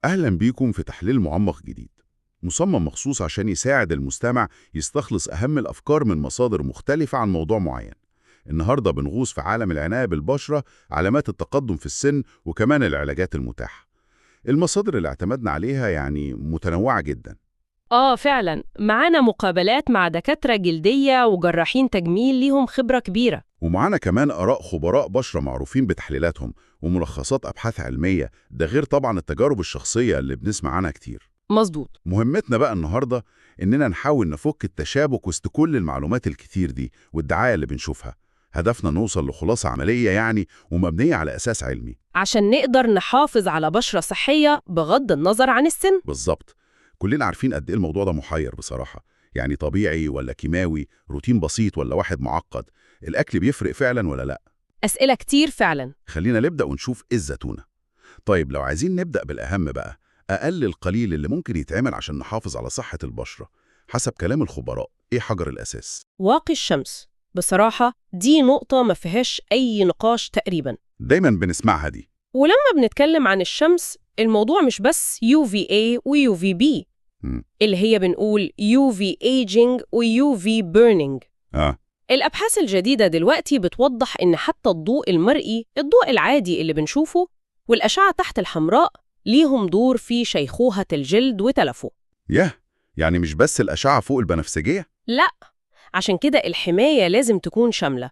أهلا بيكم في تحليل معمق جديد، مصمم مخصوص عشان يساعد المستمع يستخلص أهم الأفكار من مصادر مختلفة عن موضوع معين. النهاردة بنغوص في عالم العناية بالبشرة، علامات التقدم في السن، وكمان العلاجات المتاحة. المصادر اللي اعتمدنا عليها يعني متنوعة جدا. آه فعلا، معانا مقابلات مع دكاترة جلدية وجراحين تجميل ليهم خبرة كبيرة. ومعانا كمان آراء خبراء بشرة معروفين بتحليلاتهم وملخصات أبحاث علمية، ده غير طبعا التجارب الشخصية اللي بنسمع عنها كتير. مظبوط. مهمتنا بقى النهاردة إننا نحاول نفك التشابك وسط كل المعلومات الكتير دي والدعاية اللي بنشوفها. هدفنا نوصل لخلاصة عملية يعني ومبنية على أساس علمي. عشان نقدر نحافظ على بشرة صحية بغض النظر عن السن. بالظبط. كلنا عارفين قد إيه الموضوع ده محير بصراحة، يعني طبيعي ولا كيماوي، روتين بسيط ولا واحد معقد، الأكل بيفرق فعلا ولا لأ؟ أسئلة كتير فعلا. خلينا نبدأ ونشوف إيه الزتونة. طيب لو عايزين نبدأ بالأهم بقى، أقل القليل اللي ممكن يتعمل عشان نحافظ على صحة البشرة حسب كلام الخبراء، إيه حجر الأساس؟ واقي الشمس بصراحة دي نقطة ما فيهاش أي نقاش تقريبا. دايما بنسمعها دي. ولما بنتكلم عن الشمس الموضوع مش بس UVA و UVB، اللي هي بنقول UV aging و UV burning. آه. الأبحاث الجديدة دلوقتي بتوضح إن حتى الضوء المرئي، الضوء العادي اللي بنشوفه، والأشعة تحت الحمراء ليهم دور في شيخوخة الجلد وتلفه. يه، يعني مش بس الأشعة فوق البنفسجية؟ لا، عشان كده الحماية لازم تكون شاملة.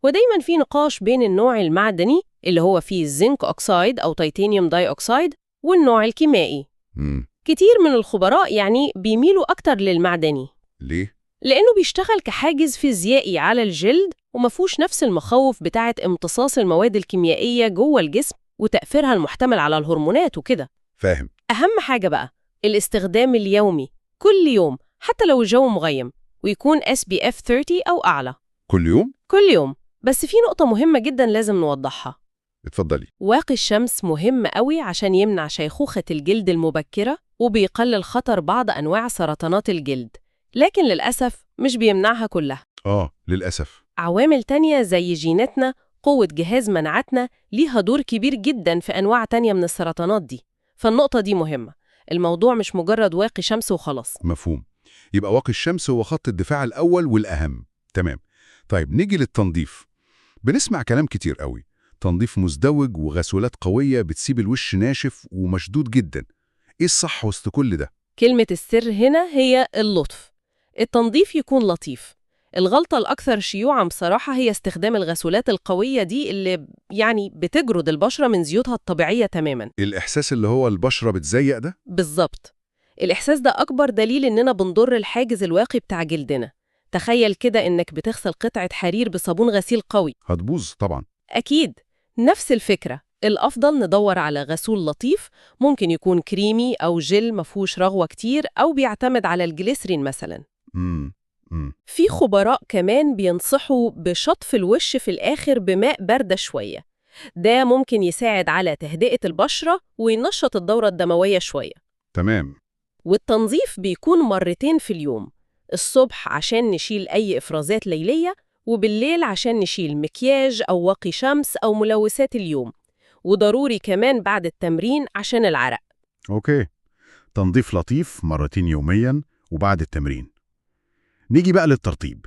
ودايما في نقاش بين النوع المعدني اللي هو فيه zinc oxide أو titanium dioxide والنوع الكيميائي. كتير من الخبراء يعني بيميلوا أكتر للمعدني. ليه؟ لأنه بيشتغل كحاجز فيزيائي على الجلد ومفهوش نفس المخاوف بتاعة امتصاص المواد الكيميائية جوه الجسم وتأثيرها المحتمل على الهرمونات وكده. فاهم. أهم حاجة بقى الاستخدام اليومي، كل يوم حتى لو الجو مغيم، ويكون SPF 30 أو أعلى. كل يوم؟ كل يوم. بس في نقطة مهمة جدا لازم نوضحها. اتفضلي. واقي الشمس مهم قوي عشان يمنع شيخوخة الجلد المبكرة وبيقلل خطر بعض أنواع سرطانات الجلد، لكن للأسف مش بيمنعها كلها. آه للأسف. عوامل تانية زي جيناتنا، قوة جهاز مناعتنا، ليها دور كبير جدا في أنواع تانية من السرطانات دي. فالنقطة دي مهمة، الموضوع مش مجرد واقي شمس وخلاص. مفهوم. يبقى واقي الشمس هو خط الدفاع الأول والأهم. تمام. طيب نيجي للتنظيف. بنسمع كلام كتير قوي، تنظيف مزدوج وغسولات قوية بتسيب الوش ناشف ومشدود جدا. إيه الصح وسط كل ده؟ كلمة السر هنا هي اللطف. التنظيف يكون لطيف. الغلطة الأكثر شيوعاً بصراحة هي استخدام الغسولات القوية دي اللي يعني بتجرد البشرة من زيوتها الطبيعية تماماً. الإحساس اللي هو البشرة بتزيق ده؟ بالظبط. الإحساس ده أكبر دليل إننا بنضر الحاجز الواقي بتاع جلدنا. تخيل كده إنك بتغسل قطعة حرير بصابون غسيل قوي. هتبوظ طبعاً. أكيد. نفس الفكرة. الأفضل ندور على غسول لطيف، ممكن يكون كريمي أو جل مفهوش رغوة كتير أو بيعتمد على الجليسرين مثلاً. في خبراء كمان بينصحوا بشطف الوش في الآخر بماء باردة شوية. ده ممكن يساعد على تهدئة البشرة وينشط الدورة الدموية شوية. تمام. والتنظيف بيكون مرتين في اليوم، الصبح عشان نشيل أي إفرازات ليلية، وبالليل عشان نشيل مكياج أو واقي شمس أو ملوثات اليوم. وضروري كمان بعد التمرين عشان العرق. okay. تنظيف لطيف مرتين يومياً وبعد التمرين. نيجي بقى للترطيب.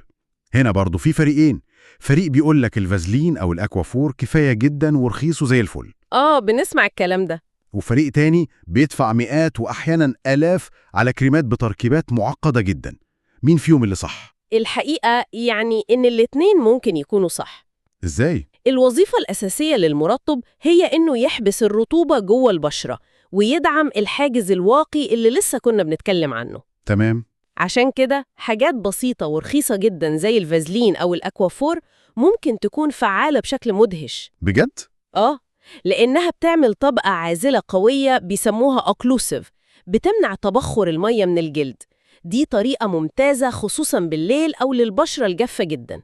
هنا برضو في فريقين، فريق بيقول لك الفازلين أو الأكوافور كفاية جدا ورخيص وزي الفل. آه بنسمع الكلام ده. وفريق تاني بيدفع مئات وأحيانا آلاف على كريمات بتركيبات معقدة جدا. مين فيهم اللي صح؟ الحقيقة يعني إن الاتنين ممكن يكونوا صح. إزاي؟ الوظيفة الأساسية للمرطب هي إنه يحبس الرطوبة جوه البشرة ويدعم الحاجز الواقي اللي لسه كنا بنتكلم عنه. تمام. عشان كده حاجات بسيطة ورخيصة جدا زي الفازلين أو الأكوافور ممكن تكون فعالة بشكل مدهش. بجد؟ آه، لأنها بتعمل طبقة عازلة قوية بيسموها occlusive، بتمنع تبخر المية من الجلد. دي طريقة ممتازة خصوصا بالليل أو للبشرة الجافة جدا.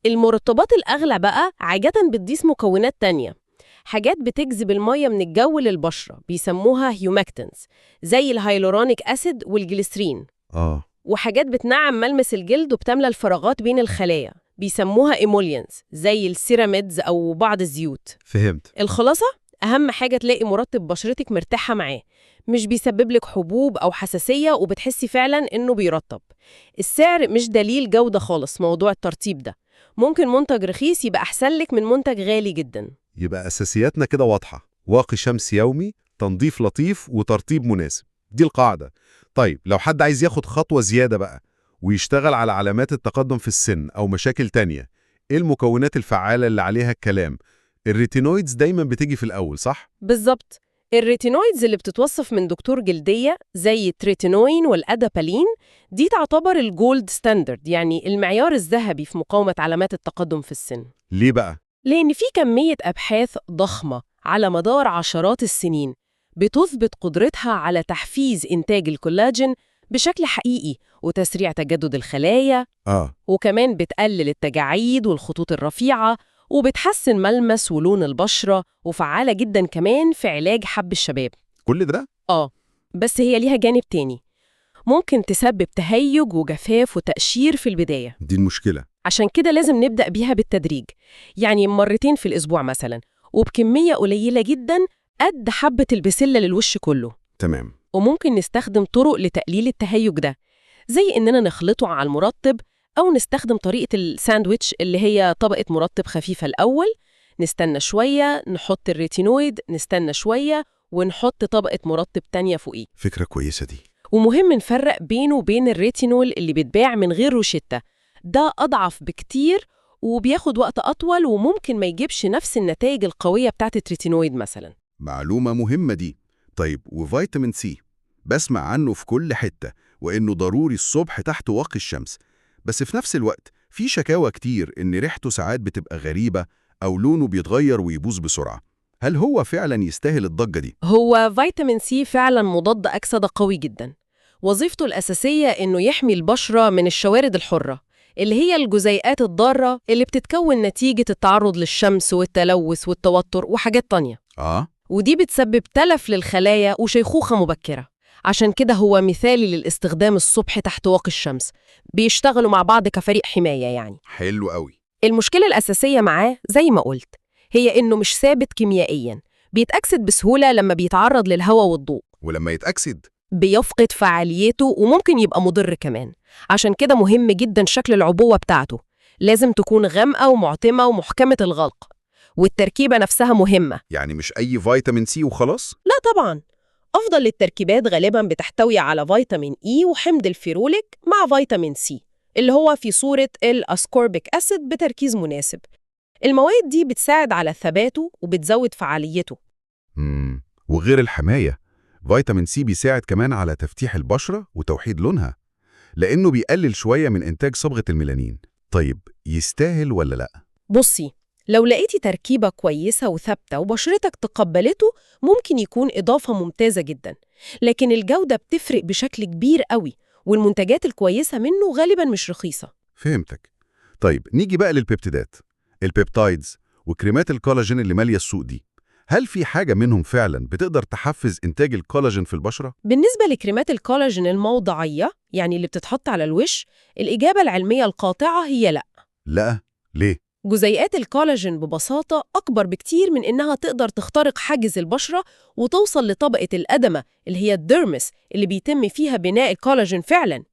المرطبات الأغلى بقى عادة بتضيف مكونات تانية، حاجات بتجذب المية من الجو للبشرة بيسموها humectants، زي ال hyaluronic acid والجليسرين. آه. وحاجات بتنعم ملمس الجلد وبتملى الفراغات بين الخلايا بيسموها emollients، زي ال ceramides أو بعض الزيوت. فهمت. الخلاصة أهم حاجة تلاقي مرطب بشرتك مرتاحة معاه، مش بيسبب لك حبوب أو حساسية، وبتحسي فعلا إنه بيرطب. السعر مش دليل جودة خالص، موضوع الترطيب ده ممكن منتج رخيص يبقى أحسن لك من منتج غالي جدا. يبقى أساسياتنا كده واضحة: واقي شمس يومي، تنظيف لطيف، وترطيب مناسب. دي القاعدة. طيب لو حد عايز ياخد خطوة زيادة بقى ويشتغل على علامات التقدم في السن أو مشاكل تانية، إيه المكونات الفعالة اللي عليها الكلام؟ ال retinoids دايما بتيجي في الأول، صح؟ بالظبط. ال retinoids اللي بتتوصف من دكتور جلدية زي التريتينوين وال adapalene دي تعتبر ال gold standard، يعني المعيار الذهبي في مقاومة علامات التقدم في السن. ليه بقى؟ لأن في كمية أبحاث ضخمة على مدار عشرات السنين بتثبت قدرتها على تحفيز إنتاج الكولاجين بشكل حقيقي وتسريع تجدد الخلايا، وكمان بتقلل التجاعيد والخطوط الرفيعة، وبتحسن ملمس ولون البشرة، وفعالة جدا كمان في علاج حب الشباب. كل ده؟ آه، بس هي ليها جانب تاني، ممكن تسبب تهيج وجفاف وتقشير في البداية. دي المشكلة. عشان كده لازم نبدأ بيها بالتدريج، يعني مرتين في الأسبوع مثلا، وبكمية قليلة جدا قد حبة البسلة للوش كله. تمام. وممكن نستخدم طرق لتقليل التهيج ده، زي إننا نخلطه على المرطب، أو نستخدم طريقة الساندويتش اللي هي طبقة مرطب خفيفة الأول، نستنى شوية نحط ال retinoid، نستنى شوية ونحط طبقة مرطب تانية فوقيه. فكرة كويسة دي. ومهم نفرق بينه وبين الريتينول اللي بيتباع من غير روشتة، ده أضعف بكتير وبياخد وقت أطول وممكن ما يجيبش نفس النتائج القوية بتاعت ال retinoid مثلا. معلومة مهمة دي. طيب وفيتامين سي؟ بسمع عنه في كل حتة، وإنه ضروري الصبح تحت واقي الشمس، بس في نفس الوقت في شكاوى كتير إن ريحته ساعات بتبقى غريبة أو لونه بيتغير ويبوظ بسرعة. هل هو فعلا يستاهل الضجة دي؟ هو فيتامين سي فعلا مضاد أكسدة قوي جدا. وظيفته الأساسية إنه يحمي البشرة من الشوارد الحرة، اللي هي الجزيئات الضارة اللي بتتكون نتيجة التعرض للشمس والتلوث والتوتر وحاجات تانية. ودي بتسبب تلف للخلايا وشيخوخة مبكرة. عشان كده هو مثالي للاستخدام الصبح تحت واقي الشمس، بيشتغلوا مع بعض كفريق حماية يعني. حلو قوي. المشكلة الأساسية معاه زي ما قلت هي إنه مش ثابت كيميائياً، بيتأكسد بسهولة لما بيتعرض للهواء والضوء. ولما يتأكسد؟ بيفقد فعاليته وممكن يبقى مضر كمان. عشان كده مهم جدا شكل العبوة بتاعته، لازم تكون غامقة ومعتمة ومحكمة الغلق، والتركيبة نفسها مهمة. يعني مش أي فيتامين سي وخلاص؟ لا طبعا، أفضل التركيبات غالبا بتحتوي على فيتامين إي وحمض الفيروليك مع فيتامين سي اللي هو في صورة ال ascorbic acid بتركيز مناسب. المواد دي بتساعد على ثباته وبتزود فعاليته. وغير الحماية، فيتامين سي بيساعد كمان على تفتيح البشرة وتوحيد لونها، لأنه بيقلل شوية من إنتاج صبغة الميلانين. طيب يستاهل ولا لأ؟ بصي، لو لقيتي تركيبة كويسة وثابتة وبشرتك تقبلته ممكن يكون إضافة ممتازة جدا، لكن الجودة بتفرق بشكل كبير قوي، والمنتجات الكويسة منه غالبا مش رخيصة. فهمتك. طيب نيجي بقى للبيبتيدات، ال peptides وكريمات الكولاجين اللي مالية السوق دي. هل في حاجة منهم فعلا بتقدر تحفز إنتاج الكولاجين في البشرة؟ بالنسبة لكريمات الكولاجين الموضعية، يعني اللي بتتحط على الوش، الإجابة العلمية القاطعة هي لأ. لا؟ ليه؟ جزيئات الكولاجين ببساطة أكبر بكتير من إنها تقدر تخترق حاجز البشرة وتوصل لطبقة الأدمة اللي هي ال dermis اللي بيتم فيها بناء الكولاجين فعلاً.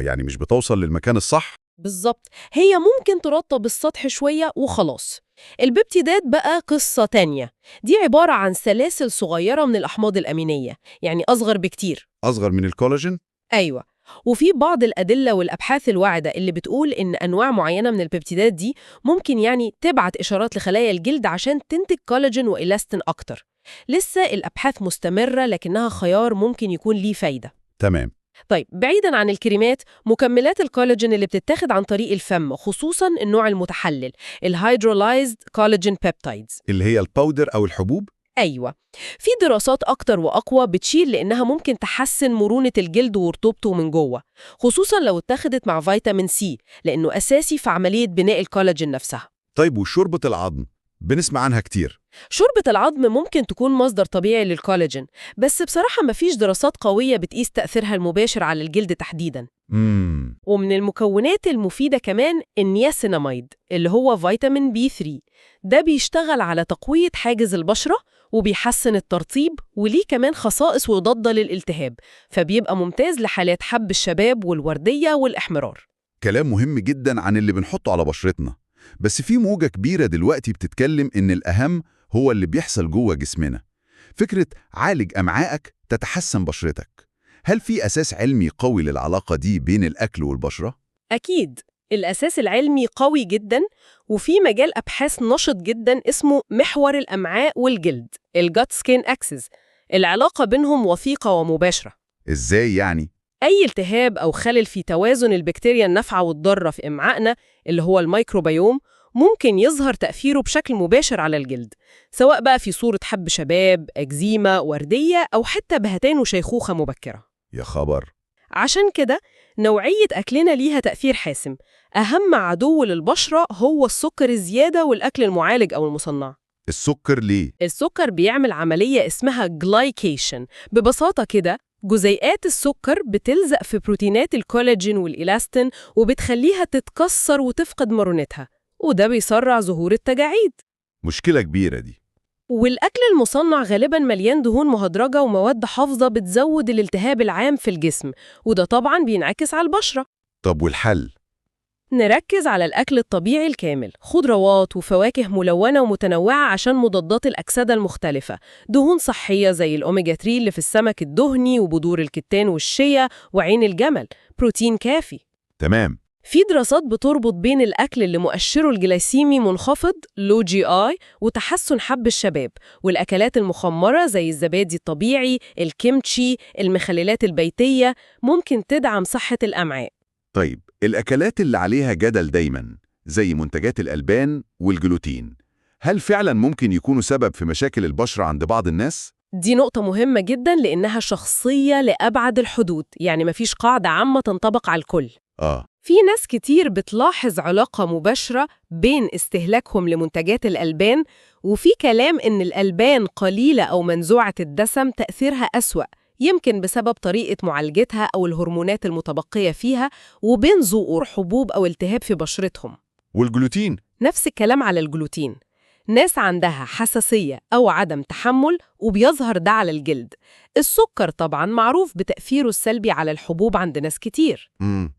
يعني مش بتوصل للمكان الصح؟ بالظبط، هي ممكن ترطب السطح شوية وخلاص. البيبتيدات بقى قصة تانية، دي عبارة عن سلاسل صغيرة من الأحماض الأمينية، يعني أصغر بكتير. أصغر من الكولاجين؟ أيوة، وفي بعض الأدلة والأبحاث الواعدة اللي بتقول إن أنواع معينة من البيبتيدات دي ممكن يعني تبعت إشارات لخلايا الجلد عشان تنتج كولاجين وإلاستين أكتر. لسه الأبحاث مستمرة، لكنها خيار ممكن يكون ليه فايدة. تمام. طيب بعيداً عن الكريمات، مكملات الكولاجين اللي بتتاخد عن طريق الفم، خصوصاً النوع المتحلل ال hydrolyzed collagen peptides، اللي هي ال powder أو الحبوب؟ أيوة، في دراسات أكتر وأقوى بتشير لأنها ممكن تحسن مرونة الجلد ورطوبته من جوه، خصوصاً لو اتاخدت مع فيتامين سي لأنه أساسي في عملية بناء الكولاجين نفسها. طيب وشوربة العظم؟ بنسمع عنها كتير. شوربة العظم ممكن تكون مصدر طبيعي للكولاجين، بس بصراحة مفيش دراسات قوية بتقيس تأثيرها المباشر على الجلد تحديداً. ومن المكونات المفيدة كمان النياسيناميد اللي هو فيتامين بي 3، ده بيشتغل على تقوية حاجز البشرة وبيحسن الترطيب، وليه كمان خصائص مضادة للالتهاب، فبيبقى ممتاز لحالات حب الشباب والوردية والإحمرار. كلام مهم جدا عن اللي بنحطه على بشرتنا، بس في موجة كبيرة دلوقتي بتتكلم إن الأهم هو اللي بيحصل جوه جسمنا. فكرة عالج أمعائك تتحسن بشرتك. هل في أساس علمي قوي للعلاقة دي بين الأكل والبشرة؟ أكيد الأساس العلمي قوي جدا، وفي مجال أبحاث نشط جدا اسمه محور الأمعاء والجلد، ال gut skin axis. العلاقة بينهم وثيقة ومباشرة. إزاي يعني؟ أي التهاب أو خلل في توازن البكتيريا النافعة والضارة في أمعائنا اللي هو الميكروبيوم ممكن يظهر تأثيره بشكل مباشر على الجلد، سواء بقى في صورة حب شباب، أكزيما، وردية، أو حتى بهتان وشيخوخة مبكرة. يا خبر! عشان كده نوعية أكلنا ليها تأثير حاسم. أهم عدو للبشرة هو السكر الزيادة والأكل المعالج أو المصنع. السكر ليه؟ السكر بيعمل عملية اسمها glycation. ببساطة كده جزيئات السكر بتلزق في بروتينات الكولاجين والإلاستين وبتخليها تتكسر وتفقد مرونتها، وده بيسرع ظهور التجاعيد. مشكلة كبيرة دي. والأكل المصنع غالباً مليان دهون مهدرجة ومواد حافظة بتزود الالتهاب العام في الجسم، وده طبعاً بينعكس على البشرة. طب والحل؟ نركز على الأكل الطبيعي الكامل، خضروات وفواكه ملونة ومتنوعة عشان مضادات الأكسدة المختلفة، دهون صحية زي الأوميجا 3 اللي في السمك الدهني وبذور الكتان والشيا وعين الجمل، بروتين كافي. تمام. في دراسات بتربط بين الأكل اللي مؤشره الجلايسيمي منخفض low GI وتحسن حب الشباب، والأكلات المخمرة زي الزبادي الطبيعي، الكيمتشي، المخللات البيتية ممكن تدعم صحة الأمعاء. طيب الأكلات اللي عليها جدل دايما زي منتجات الألبان والجلوتين، هل فعلا ممكن يكونوا سبب في مشاكل البشرة عند بعض الناس؟ دي نقطة مهمة جدا لأنها شخصية لأبعد الحدود، يعني مفيش قاعدة عامة تنطبق على الكل. آه. في ناس كتير بتلاحظ علاقة مباشرة بين استهلاكهم لمنتجات الألبان، وفي كلام إن الألبان قليلة أو منزوعة الدسم تأثيرها أسوأ، يمكن بسبب طريقة معالجتها أو الهرمونات المتبقية فيها، وبين ظهور حبوب أو التهاب في بشرتهم. والجلوتين؟ نفس الكلام على الجلوتين. ناس عندها حساسية أو عدم تحمل وبيظهر ده على الجلد. السكر طبعاً معروف بتأثيره السلبي على الحبوب عند ناس كتير.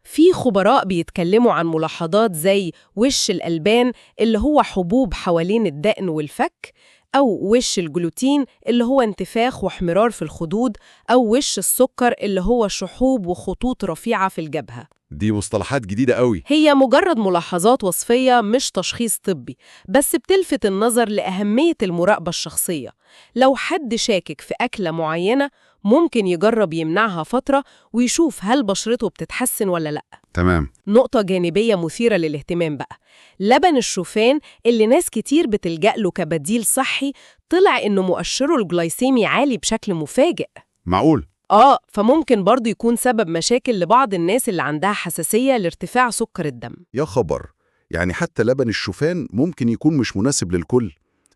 في خبراء بيتكلموا عن ملاحظات زي وش الألبان اللي هو حبوب حوالين الدقن والفك، أو وش الجلوتين اللي هو انتفاخ واحمرار في الخدود، أو وش السكر اللي هو شحوب وخطوط رفيعة في الجبهة. دي مصطلحات جديدة قوي. هي مجرد ملاحظات وصفية مش تشخيص طبي، بس بتلفت النظر لأهمية المراقبة الشخصية. لو حد شاكك في أكلة معينة ممكن يجرب يمنعها فترة ويشوف هل بشرته بتتحسن ولا لأ. تمام. نقطة جانبية مثيرة للاهتمام بقى، لبن الشوفان اللي ناس كتير بتلجأ له كبديل صحي طلع إنه مؤشره الجلايسيمي عالي بشكل مفاجئ. معقول؟ آه، فممكن برضه يكون سبب مشاكل لبعض الناس اللي عندها حساسية لارتفاع سكر الدم. يا خبر، يعني حتى لبن الشوفان ممكن يكون مش مناسب للكل.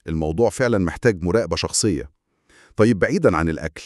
الموضوع فعلا محتاج مراقبة شخصية. طيب بعيدا عن الأكل،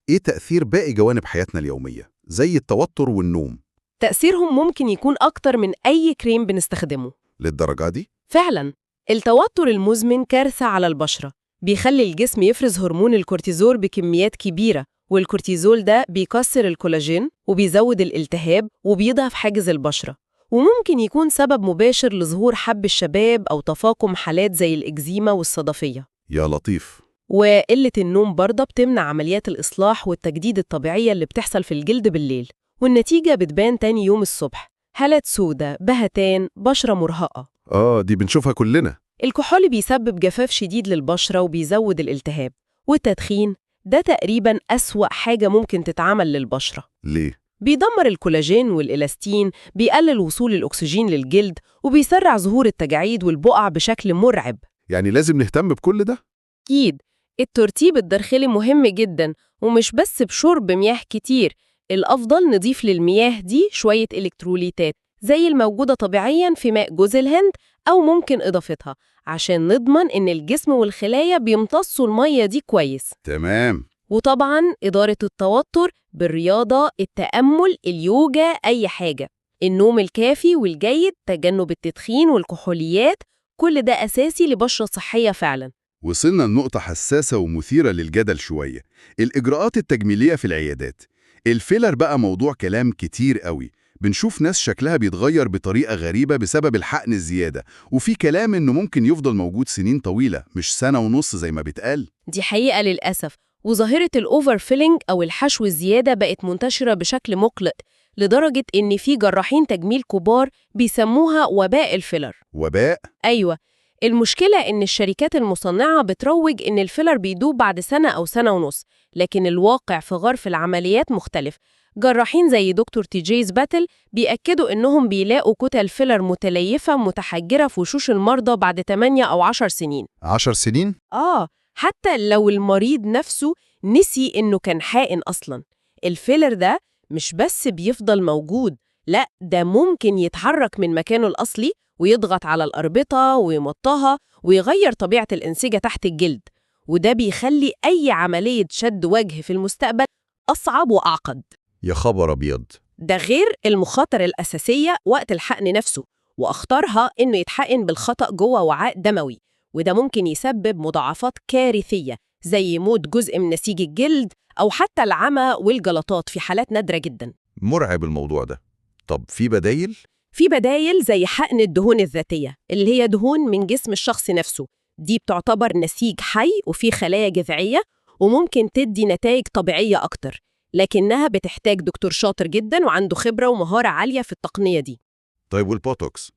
إيه تأثير باقي جوانب حياتنا اليومية زي التوتر والنوم؟ تأثيرهم ممكن يكون أكتر من أي كريم بنستخدمه. للدرجة دي؟ فعلا التوتر المزمن كارثة على البشرة، بيخلي الجسم يفرز هرمون الكورتيزول بكميات كبيرة، والكورتيزول ده بيكسر الكولاجين وبيزود الالتهاب وبيضعف حاجز البشرة، وممكن يكون سبب مباشر لظهور حب الشباب أو تفاقم حالات زي الإكزيما والصدفية. يا لطيف. وقلة النوم برضه بتمنع عمليات الإصلاح والتجديد الطبيعية اللي بتحصل في الجلد بالليل، والنتيجة بتبان تاني يوم الصبح، هالات سودة، بهتان، بشرة مرهقة. آه، دي بنشوفها كلنا. الكحول بيسبب جفاف شديد للبشرة وبيزود الالتهاب، والتدخين ده تقريباً أسوأ حاجة ممكن تتعمل للبشرة. ليه؟ بيدمر الكولاجين والإلاستين، بيقلل وصول الأكسجين للجلد، وبيسرع ظهور التجاعيد والبقع بشكل مرعب. يعني لازم نهتم بكل ده؟ أكيد الترتيب الداخلي مهم جدا، ومش بس بشرب مياه كتير، الأفضل نضيف للمياه دي شوية إلكتروليتات زي الموجودة طبيعيا في ماء جوز الهند، أو ممكن إضافتها عشان نضمن إن الجسم والخلايا بيمتصوا المية دي كويس. تمام. وطبعا إدارة التوتر بالرياضة، التأمل، اليوجا، أي حاجة، النوم الكافي والجيد، تجنب التدخين والكحوليات، كل ده أساسي لبشرة صحية فعلا. وصلنا لنقطة حساسة ومثيرة للجدل شوية، الإجراءات التجميلية في العيادات. الفيلر بقى موضوع كلام كتير قوي، بنشوف ناس شكلها بيتغير بطريقة غريبة بسبب الحقن الزيادة، وفي كلام إنه ممكن يفضل موجود سنين طويلة، مش سنة ونص زي ما بيتقال. دي حقيقة للأسف، وظاهرة ال overfilling أو الحشو الزيادة بقت منتشرة بشكل مقلق، لدرجة إن في جراحين تجميل كبار بيسموها وباء الفيلر. وباء؟ أيوة، المشكلة إن الشركات المصنعة بتروج إن الفيلر بيدوب بعد سنة أو سنة ونص، لكن الواقع في غرف العمليات مختلف. جراحين زي دكتور تيجيز باتل بيأكدوا إنهم بيلاقوا كتل فيلر متليفة متحجرة في وشوش المرضى بعد 8 أو 10 سنين. 10 سنين؟ آه، حتى لو المريض نفسه نسي إنه كان حائن أصلاً. الفيلر ده مش بس بيفضل موجود، لا ده ممكن يتحرك من مكانه الأصلي ويضغط على الأربطة ويمطها ويغير طبيعة الأنسجة تحت الجلد، وده بيخلي أي عملية شد وجه في المستقبل أصعب وأعقد. يا خبر أبيض. ده غير المخاطر الأساسية وقت الحقن نفسه، وأخطرها إنه يتحقن بالخطأ جوه وعاء دموي، وده ممكن يسبب مضاعفات كارثية زي موت جزء من نسيج الجلد أو حتى العمى والجلطات في حالات نادرة جدا. مرعب الموضوع ده. طب في بدايل؟ في بدايل زي حقن الدهون الذاتية اللي هي دهون من جسم الشخص نفسه، دي بتعتبر نسيج حي وفيه خلايا جذعية وممكن تدي نتائج طبيعية أكتر، لكنها بتحتاج دكتور شاطر جدا وعنده خبرة ومهارة عالية في التقنية دي. طيب والبوتوكس؟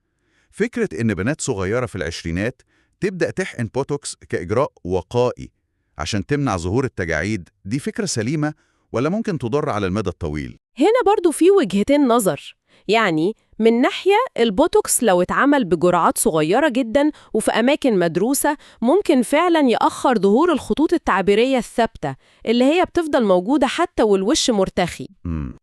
فكرة إن بنات صغيرة في العشرينات تبدأ تحقن بوتوكس كإجراء وقائي عشان تمنع ظهور التجاعيد، دي فكرة سليمة ولا ممكن تضر على المدى الطويل؟ هنا برضو في وجهتين نظر، يعني من ناحية البوتوكس لو اتعمل بجرعات صغيرة جدا وفي أماكن مدروسة ممكن فعلا يأخر ظهور الخطوط التعبيرية الثابتة اللي هي بتفضل موجودة حتى والوش مرتخي.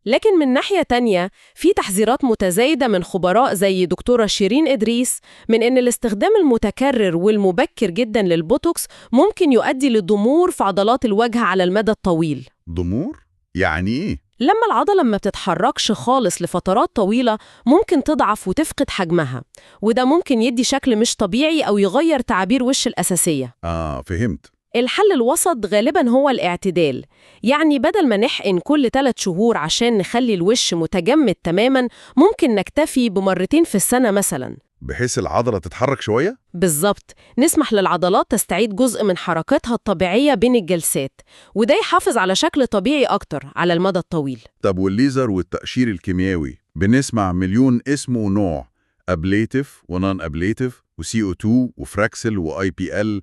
لكن من ناحية تانية في تحذيرات متزايدة من خبراء زي دكتورة شيرين إدريس من إن الاستخدام المتكرر والمبكر جدا للبوتوكس ممكن يؤدي لضمور في عضلات الوجه على المدى الطويل. ضمور؟ يعني إيه؟ لما العضلة ما بتتحركش خالص لفترات طويلة ممكن تضعف وتفقد حجمها، وده ممكن يدي شكل مش طبيعي أو يغير تعابير وش الأساسية. آه، فهمت. الحل الوسط غالباً هو الاعتدال، يعني بدل ما نحقن كل 3 شهور عشان نخلي الوش متجمد تماماً، ممكن نكتفي بمرتين في السنة مثلاً. بحيث العضلة تتحرك شوية؟ بالظبط، نسمح للعضلات تستعيد جزء من حركتها الطبيعية بين الجلسات، وده يحافظ على شكل طبيعي أكتر على المدى الطويل. طب والليزر والتقشير الكيميائي؟ بنسمع مليون اسم ونوع، ablative و non-ablative و CO2 و Fraxel و IPL،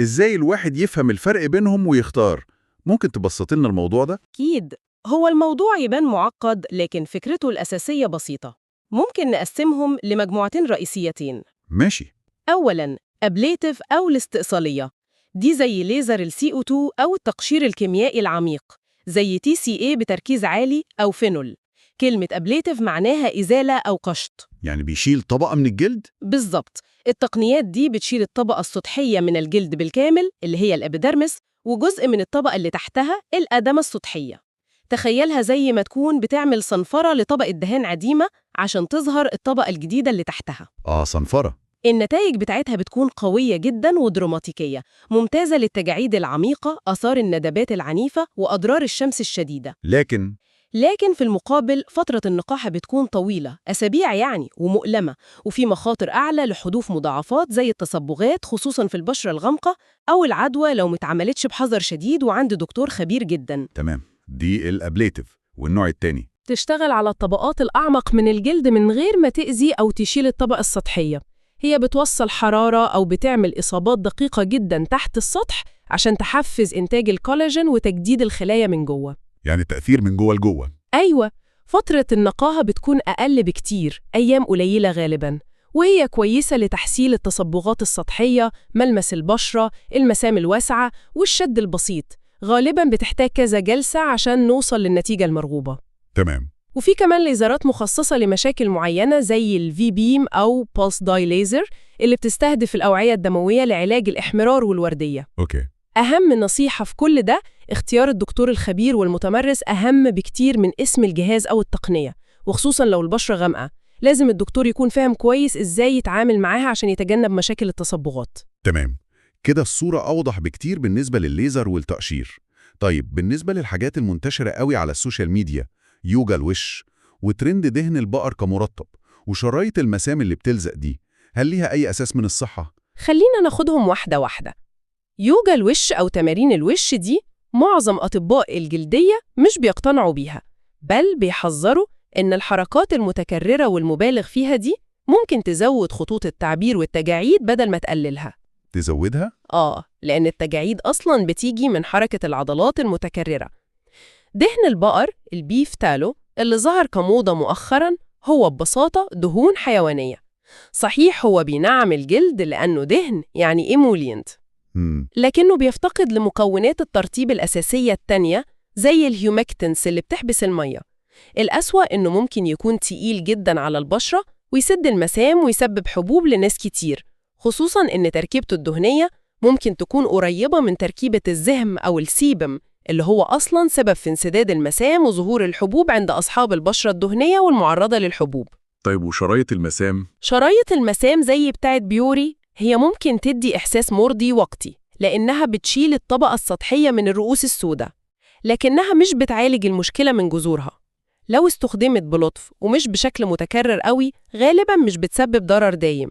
ازاي الواحد يفهم الفرق بينهم ويختار؟ ممكن تبسط لنا الموضوع ده؟ أكيد، هو الموضوع يبان معقد لكن فكرته الأساسية بسيطة. ممكن نقسمهم لمجموعتين رئيسيتين. ماشي. أولاً ablative أو الاستئصالية، دي زي ليزر ال CO2 أو التقشير الكيميائي العميق زي TCA بتركيز عالي أو فينول. كلمة ablative معناها إزالة أو قشط. يعني بيشيل طبقة من الجلد؟ بالظبط، التقنيات دي بتشيل الطبقة السطحية من الجلد بالكامل اللي هي ال epidermis، وجزء من الطبقة اللي تحتها الأدمة السطحية. تخيلها زي ما تكون بتعمل صنفرة لطبقة دهان قديمة عشان تظهر الطبقة الجديدة اللي تحتها. آه، صنفرة. النتائج بتاعتها بتكون قوية جدا ودراماتيكية، ممتازة للتجاعيد العميقة، آثار الندبات العنيفة، وأضرار الشمس الشديدة. لكن في المقابل فترة النقاهة بتكون طويلة، أسابيع يعني، ومؤلمة، وفي مخاطر أعلى لحدوث مضاعفات زي التصبغات خصوصاً في البشرة الغامقة، أو العدوى لو متعملتش بحذر شديد وعند دكتور خبير جدا. تمام، دي ال ablative. والنوع التاني؟ تشتغل على الطبقات الأعمق من الجلد من غير ما تأذي أو تشيل الطبقة السطحية. هي بتوصل حرارة أو بتعمل إصابات دقيقة جدا تحت السطح عشان تحفز إنتاج الكولاجين وتجديد الخلايا من جوه. يعني التأثير من جوه لجوه. أيوة، فترة النقاهة بتكون أقل بكتير، أيام قليلة غالباً، وهي كويسة لتحسين التصبغات السطحية، ملمس البشرة، المسام الواسعة، والشد البسيط. غالباً بتحتاج كذا جلسة عشان نوصل للنتيجة المرغوبة. تمام. وفي كمان ليزرات مخصصة لمشاكل معينة زي ال V-beam أو pulse dye laser اللي بتستهدف الأوعية الدموية لعلاج الإحمرار والوردية. okay. أهم نصيحة في كل ده اختيار الدكتور الخبير والمتمرس أهم بكتير من اسم الجهاز أو التقنية، وخصوصاً لو البشرة غامقة. لازم الدكتور يكون فاهم كويس إزاي يتعامل معاها عشان يتجنب مشاكل التصبغات. تمام. كده الصورة أوضح بكتير بالنسبة للليزر والتقشير. طيب بالنسبة للحاجات المنتشرة قوي على السوشيال ميديا، يوجا الوش وترند دهن البقر كمرطب وشرايط المسام اللي بتلزق دي، هل ليها أي أساس من الصحة؟ خلينا ناخدهم واحدة واحدة. يوجا الوش أو تمارين الوش دي معظم أطباء الجلدية مش بيقتنعوا بيها، بل بيحذروا إن الحركات المتكررة والمبالغ فيها دي ممكن تزود خطوط التعبير والتجاعيد بدل ما تقللها. تزودها؟ آه، لأن التجاعيد أصلاً بتيجي من حركة العضلات المتكررة. دهن البقر ال beef tallow اللي ظهر كموضة مؤخراً هو ببساطة دهون حيوانية. صحيح هو بينعم الجلد لأنه دهن، يعني emollient، لكنه بيفتقد لمكونات الترطيب الأساسية التانية زي ال humectants اللي بتحبس المية. الأسوأ إنه ممكن يكون تقيل جداً على البشرة ويسد المسام ويسبب حبوب لناس كتير، خصوصاً إن تركيبته الدهنية ممكن تكون قريبة من تركيبة الزهم أو ال sebum اللي هو أصلاً سبب في انسداد المسام وظهور الحبوب عند أصحاب البشرة الدهنية والمعرضة للحبوب. طيب وشرايط المسام؟ شرايط المسام زي بتاعت بيوري هي ممكن تدي إحساس مرضي وقتي لأنها بتشيل الطبقة السطحية من الرؤوس السوداء، لكنها مش بتعالج المشكلة من جذورها. لو استخدمت بلطف ومش بشكل متكرر قوي غالباً مش بتسبب ضرر دايم،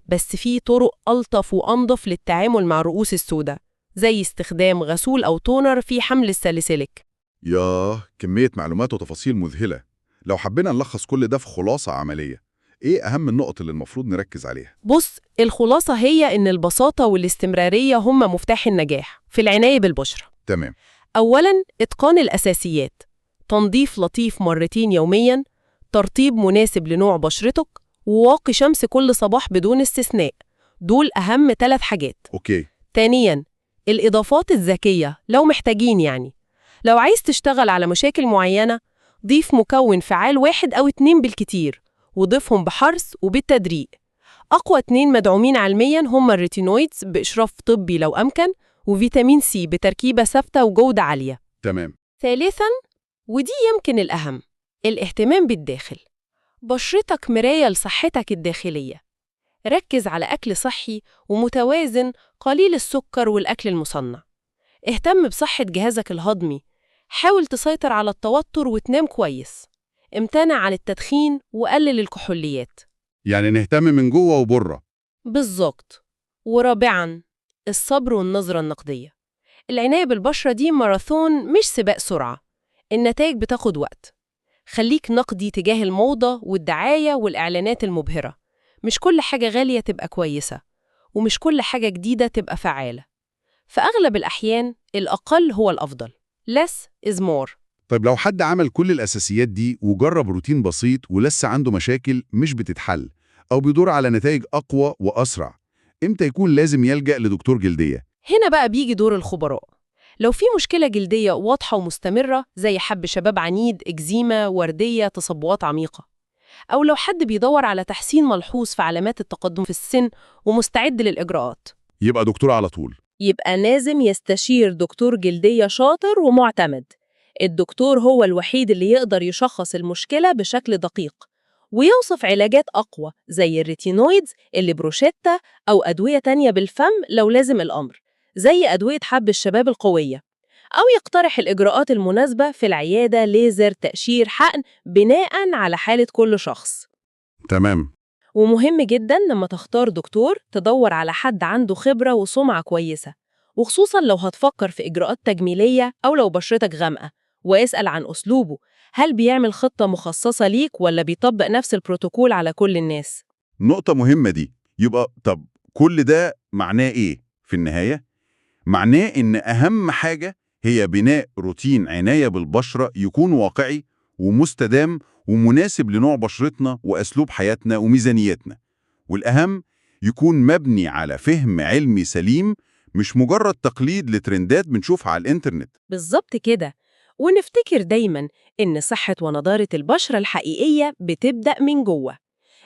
بس في طرق ألطف وأنظف للتعامل مع الرؤوس السوداء، زي استخدام غسول أو toner في حمض الساليسيليك. ياه، كمية معلومات وتفاصيل مذهلة. لو حبينا نلخص كل ده في خلاصة عملية، إيه أهم النقط اللي المفروض نركز عليها؟ بص، الخلاصة هي إن البساطة والاستمرارية هم مفتاح النجاح في العناية بالبشرة. تمام. أولاً، إتقان الأساسيات، تنظيف لطيف مرتين يومياً، ترطيب مناسب لنوع بشرتك، وواقي شمس كل صباح بدون استثناء. دول أهم 3 حاجات. okay. ثانياً، الإضافات الذكية لو محتاجين، يعني لو عايز تشتغل على مشاكل معينة ضيف مكون فعال 1 أو 2 بالكتير، وضيفهم بحرص وبالتدريج. أقوى 2 مدعومين علمياً هم ال retinoids بإشراف طبي لو أمكن، وفيتامين سي بتركيبة ثابتة وجودة عالية. تمام. ثالثاً، ودي يمكن الأهم، الاهتمام بالداخل. بشرتك مراية لصحتك الداخلية. ركز على أكل صحي ومتوازن، قليل السكر والأكل المصنع. اهتم بصحة جهازك الهضمي، حاول تسيطر على التوتر وتنام كويس. امتنع عن التدخين وقلل الكحوليات. يعني نهتم من جوه وبره. بالظبط. ورابعاً، الصبر والنظرة النقدية. العناية بالبشرة دي ماراثون مش سباق سرعة. النتائج بتاخد وقت. خليك نقدي تجاه الموضة والدعاية والإعلانات المبهرة. مش كل حاجة غالية تبقى كويسة، ومش كل حاجة جديدة تبقى فعالة. في أغلب الأحيان الأقل هو الأفضل. Less is more. طيب لو حد عمل كل الأساسيات دي وجرب روتين بسيط ولسه عنده مشاكل مش بتتحل أو بيدور على نتائج أقوى وأسرع، إمتى يكون لازم يلجأ لدكتور جلدية؟ هنا بقى بيجي دور الخبراء. لو في مشكلة جلدية واضحة ومستمرة زي حب شباب عنيد، إكزيما، وردية، تصبغات عميقة، أو لو حد بيدور على تحسين ملحوظ في علامات التقدم في السن ومستعد للإجراءات، يبقى دكتور على طول. يبقى لازم يستشير دكتور جلدية شاطر ومعتمد. الدكتور هو الوحيد اللي يقدر يشخص المشكلة بشكل دقيق ويوصف علاجات أقوى زي ال retinoids اللي بروشيتا أو أدوية تانية بالفم لو لازم الأمر، زي أدوية حب الشباب القوية، أو يقترح الإجراءات المناسبة في العيادة، ليزر، تقشير، حقن، بناء على حالة كل شخص. تمام. ومهم جدا لما تختار دكتور تدور على حد عنده خبرة وسمعة كويسة، وخصوصا لو هتفكر في إجراءات تجميلية أو لو بشرتك غامقة، واسأل عن أسلوبه، هل بيعمل خطة مخصصة ليك ولا بيطبق نفس البروتوكول على كل الناس؟ نقطة مهمة دي. يبقى طب كل ده معناه إيه في النهاية؟ معناه إن أهم حاجة هي بناء روتين عناية بالبشرة يكون واقعي ومستدام ومناسب لنوع بشرتنا وأسلوب حياتنا وميزانيتنا، والأهم يكون مبني على فهم علمي سليم، مش مجرد تقليد لترندات بنشوفها على الإنترنت. بالظبط كده. ونفتكر دايماً إن صحة ونضارة البشرة الحقيقية بتبدأ من جوه.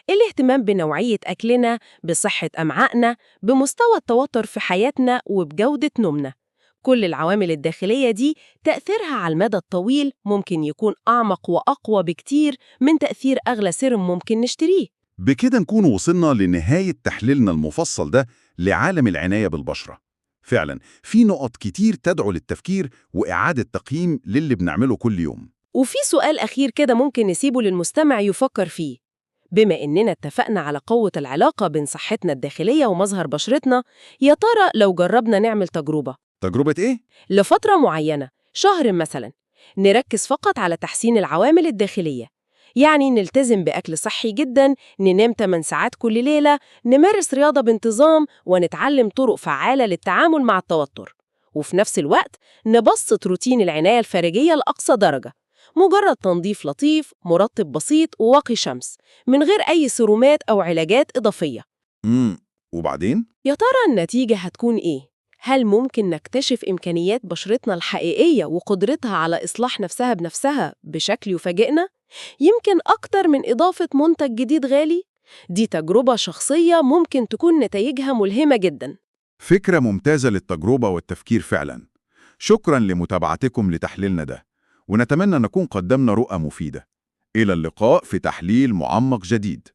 الاهتمام بنوعية أكلنا، بصحة أمعائنا، بمستوى التوتر في حياتنا، وبجودة نومنا. كل العوامل الداخلية دي تأثيرها على المدى الطويل ممكن يكون أعمق وأقوى بكتير من تأثير أغلى سيرم ممكن نشتريه. بكده نكون وصلنا لنهاية تحليلنا المفصل ده لعالم العناية بالبشرة. فعلا في نقط كتير تدعو للتفكير وإعادة تقييم للي بنعمله كل يوم. وفي سؤال أخير كده ممكن نسيبه للمستمع يفكر فيه. بما إننا اتفقنا على قوة العلاقة بين صحتنا الداخلية ومظهر بشرتنا، يا ترى لو جربنا نعمل تجربة تجربة إيه؟ لفترة معينة، شهر مثلا، نركز فقط على تحسين العوامل الداخلية، يعني نلتزم بأكل صحي جدا، ننام 8 ساعات كل ليلة، نمارس رياضة بانتظام، ونتعلم طرق فعالة للتعامل مع التوتر، وفي نفس الوقت نبسط روتين العناية الخارجية لأقصى درجة، مجرد تنظيف لطيف، مرطب بسيط، وواقي شمس، من غير أي سيرومات أو علاجات إضافية. وبعدين؟ يا ترى النتيجة هتكون إيه؟ هل ممكن نكتشف إمكانيات بشرتنا الحقيقية وقدرتها على إصلاح نفسها بنفسها بشكل يفاجئنا؟ يمكن أكتر من إضافة منتج جديد غالي؟ دي تجربة شخصية ممكن تكون نتائجها ملهمة جداً. فكرة ممتازة للتجربة والتفكير فعلا. شكرا لمتابعتكم لتحليلنا ده، ونتمنى نكون قدمنا رؤى مفيدة. إلى اللقاء في تحليل معمق جديد.